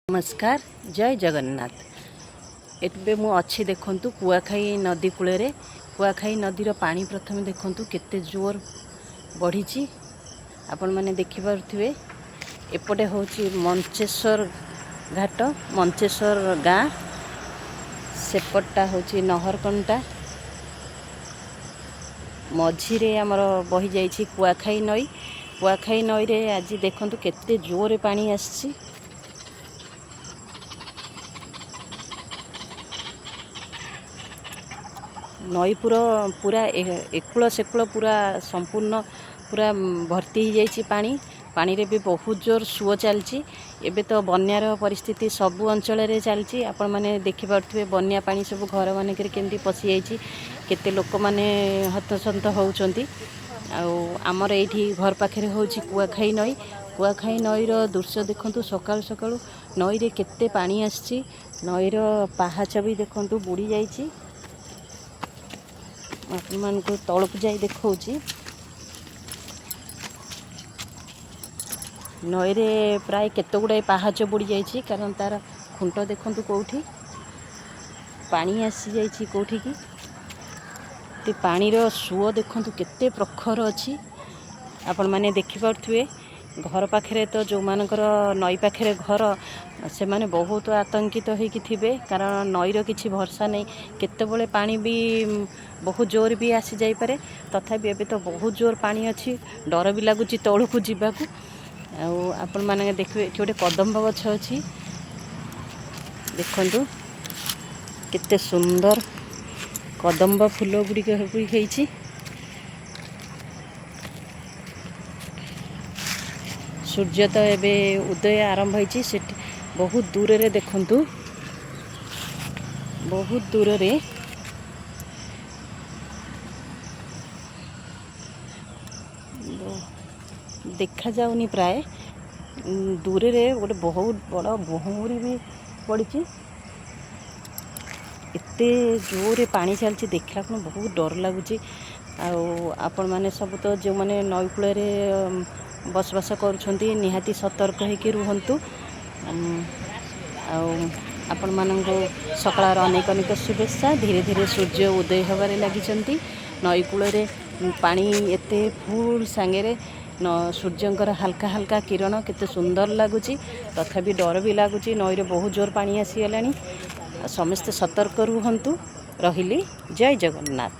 ନମସ୍କାର, ଜୟ ଜଗନ୍ନାଥ। ଏବେ ମୁଁ ଅଛି ଦେଖନ୍ତୁ କୁଆଖାଇ ନଦୀ କୂଳରେ। କୁଆଖାଇ ନଦୀର ପାଣି ପ୍ରଥମେ ଦେଖନ୍ତୁ କେତେ ଜୋର ବଢ଼ିଛି, ଆପଣମାନେ ଦେଖିପାରୁଥିବେ। ଏପଟେ ହେଉଛି ମଞ୍ଚେଶ୍ୱର ଘାଟ, ମଞ୍ଚେଶ୍ୱର ଗାଁ। ସେପଟଟା ହେଉଛି ନହରକଣ୍ଟା। ମଝିରେ ଆମର ବହିଯାଇଛି କୁଆଖାଇ ନଈ। କୁଆଖାଇ ନଈରେ ଆଜି ଦେଖନ୍ତୁ କେତେ ଜୋରରେ ପାଣି ଆସିଛି। ନଈ ପୁରା ଏକୁଳ ସେକୁଳ ପୁରା ସମ୍ପୂର୍ଣ୍ଣ ପୁରା ଭର୍ତ୍ତି ହେଇଯାଇଛି ପାଣି। ପାଣିରେ ବି ବହୁତ ଜୋର ସୁଅ ଚାଲିଛି। ଏବେ ତ ବନ୍ୟାର ପରିସ୍ଥିତି ସବୁ ଅଞ୍ଚଳରେ ଚାଲିଛି। ଆପଣମାନେ ଦେଖିପାରୁଥିବେ ବନ୍ୟା ପାଣି ସବୁ ଘରମାନଙ୍କରେ କେମିତି ପଶିଯାଇଛି, କେତେ ଲୋକମାନେ ହନ୍ତସନ୍ତ ହେଉଛନ୍ତି। ଆଉ ଆମର ଏଇଠି ଘର ପାଖରେ ହେଉଛି କୁଆଖାଇ ନଈ। କୁଆଖାଇ ନଈର ଦୃଶ୍ୟ ଦେଖନ୍ତୁ, ସକାଳୁ ସକାଳୁ ନଈରେ କେତେ ପାଣି ଆସିଛି। ନଈର ପାହାଚ ବି ଦେଖନ୍ତୁ ବୁଡ଼ି ଯାଇଛି। ମୁଁ ଆପଣମାନଙ୍କୁ ତଳକୁ ଯାଇ ଦେଖାଉଛି। ନଈରେ ପ୍ରାୟ କେତେ ଗୁଡ଼ାଏ ପାହାଚ ବୁଡ଼ି ଯାଇଛି, କାରଣ ତାର ଖୁଣ୍ଟ ଦେଖନ୍ତୁ କେଉଁଠି ପାଣି ଆସିଯାଇଛି କେଉଁଠିକି। ପାଣିର ସୁଅ ଦେଖନ୍ତୁ କେତେ ପ୍ରଖର ଅଛି, ଆପଣମାନେ ଦେଖିପାରୁଥିବେ। ଘର ପାଖରେ ତ ଯେଉଁମାନଙ୍କର ନଈ ପାଖରେ ଘର, ସେମାନେ ବହୁତ ଆତଙ୍କିତ ହେଇକି ଥିବେ, କାରଣ ନଈର କିଛି ଭରସା ନାହିଁ, କେତେବେଳେ ପାଣି ବି ବହୁତ ଜୋର ବି ଆସିଯାଇପାରେ। ତଥାପି ଏବେ ତ ବହୁତ ଜୋର ପାଣି ଅଛି, ଡର ବି ଲାଗୁଛି ତଳକୁ ଯିବାକୁ। ଆଉ ଆପଣମାନେ ଦେଖିବେ ଏଠି ଗୋଟେ କଦମ୍ବ ଗଛ ଅଛି, ଦେଖନ୍ତୁ କେତେ ସୁନ୍ଦର କଦମ୍ବ ଫୁଲ ଗୁଡ଼ିକ ବି ହେଇଛି। ସୂର୍ଯ୍ୟ ତ ଏବେ ଉଦୟ ଆରମ୍ଭ ହେଇଛି। ସେଠି ବହୁତ ଦୂରରେ ଦେଖନ୍ତୁ, ବହୁତ ଦୂରରେ ଦେଖାଯାଉନି ପ୍ରାୟ। ଦୂରରେ ଗୋଟେ ବହୁତ ବଡ଼ ଭଉଁରୀ ବି ପଡ଼ିଛି। ଏତେ ଜୋରରେ ପାଣି ଚାଲିଛି, ଦେଖିଲା ଖୁଣୁ ବହୁତ ଡର ଲାଗୁଛି। ଆଉ ଆପଣମାନେ ସବୁ ତ ଯେଉଁମାନେ ନଈ କୂଳରେ ବସବାସ କରୁଛନ୍ତି, ନିହାତି ସତର୍କ ହେଇକି ରୁହନ୍ତୁ। ଆଉ ଆପଣମାନଙ୍କୁ ସକାଳର ଅନେକ ଅନେକ ଶୁଭେଚ୍ଛା। ଧୀରେ ଧୀରେ ସୂର୍ଯ୍ୟ ଉଦୟ ହେବାରେ ଲାଗିଛନ୍ତି। ନଈ କୂଳରେ ପାଣି ଏତେ ଫୁଲ୍ ସାଙ୍ଗରେ ସୂର୍ଯ୍ୟଙ୍କର ହାଲକା ହାଲକା କିରଣ କେତେ ସୁନ୍ଦର ଲାଗୁଛି। ତଥାପି ଡର ବି ଲାଗୁଛି, ନଈରେ ବହୁତ ଜୋର ପାଣି ଆସିଗଲାଣି। ସମସ୍ତେ ସତର୍କ ରୁହନ୍ତୁ। ରହିଲି, ଜୟ ଜଗନ୍ନାଥ।